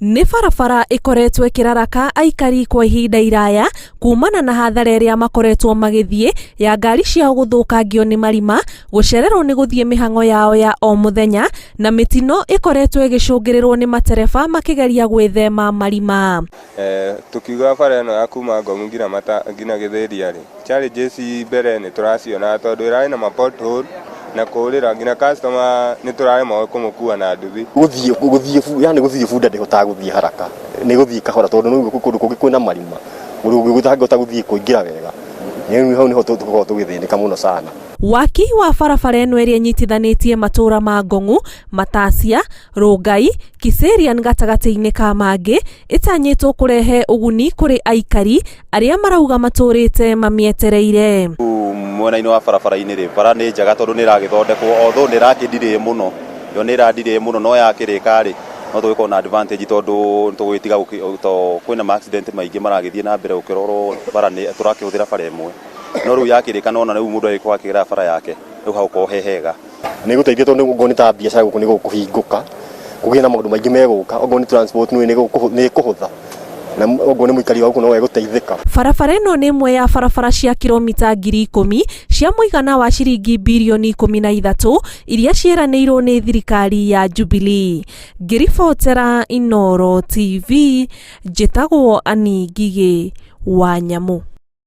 Nĩ barabara ĩkoretwo ĩkĩraraka aikari kwa ihinda iraya kumana na hathara ĩrĩa makoretwo magĩthiĩ ya ngari ciao gũthũkangio nĩ marima, gũcererwo nĩ gũthiĩ mĩhang'o yao ya o mũthenya na mĩtino ĩkoretwo ĩgĩcũngĩrĩrwo nĩ matereba makĩgeria gwĩthema marima. Tũkiuga bara ĩno ya kuma Ngomu nginya mata nginya Gĩthĩria rĩ, challenges mbere nĩ tũraciona tondũ ĩrarĩ na ma pothole na kũrĩra nginya customer nĩ tũraremwo kũmũkua na nduthi. Gũthiĩ gũthiĩ yani gũthiĩ bunda ndĩhotaga gũthiĩ haraka, nĩ gũthiĩ kahora tondũ nĩ kũndũ kũngĩ kwĩna marima, kũndũ ũtangĩhota gũthiĩ kũingĩra wega. Rĩu hau nĩho tũkoragwo tũgĩthĩnĩka mũno sana. Waki wa barabara ĩno ĩrĩa ĩnyitithanĩtie matũra ma Ngong'u, Matacia, Rongai, Kiserian gatagatĩ-inĩ ka mangĩ, ĩtanyĩtwo kũrehe ũguni kũrĩ aikari arĩa marauga matũrĩte mamĩetereire. Mwena-inĩ wa barabara-inĩ rĩ, bara nĩ njega tondũ nĩ ĩragĩthondekwo although nĩ ĩrakĩ delay mũno, yo nĩ ĩra delay mũno no yakĩrĩka rĩ, no tũgĩkorwo na advantage tondũ nĩ tũgũgĩtiga kwĩna ma accident maingĩ maragĩthiĩ na mbere gũkĩrorwo bara nĩ tũrakĩhũthĩra bara ĩmwe, no rĩu yakĩrĩka nona rĩu mũndũ agĩkorwo akĩgera bara yake, rĩu hagũkorwo he hega. Nĩ ĩgũteithia tondũ okorwo nĩ ta biacara gũkũ nĩ gũkũhingũka, kũgĩe na maũndũ maingĩ megũka, okorwo nĩ transport nĩ ĩkũhũtha, na okorwo nĩ mũikari wa gũkũ no egũteithĩka. Barabara ĩno nĩ ĩmwe ya barabara cia kiromita 10,000 cia mũigana wa ciringi birioni 13 iria ciĩranĩirwo nĩ thirikari ya Jubilee. Ngĩribotera Inooro TV, njĩtagwo Annie Ngigĩ wa Nyamũ.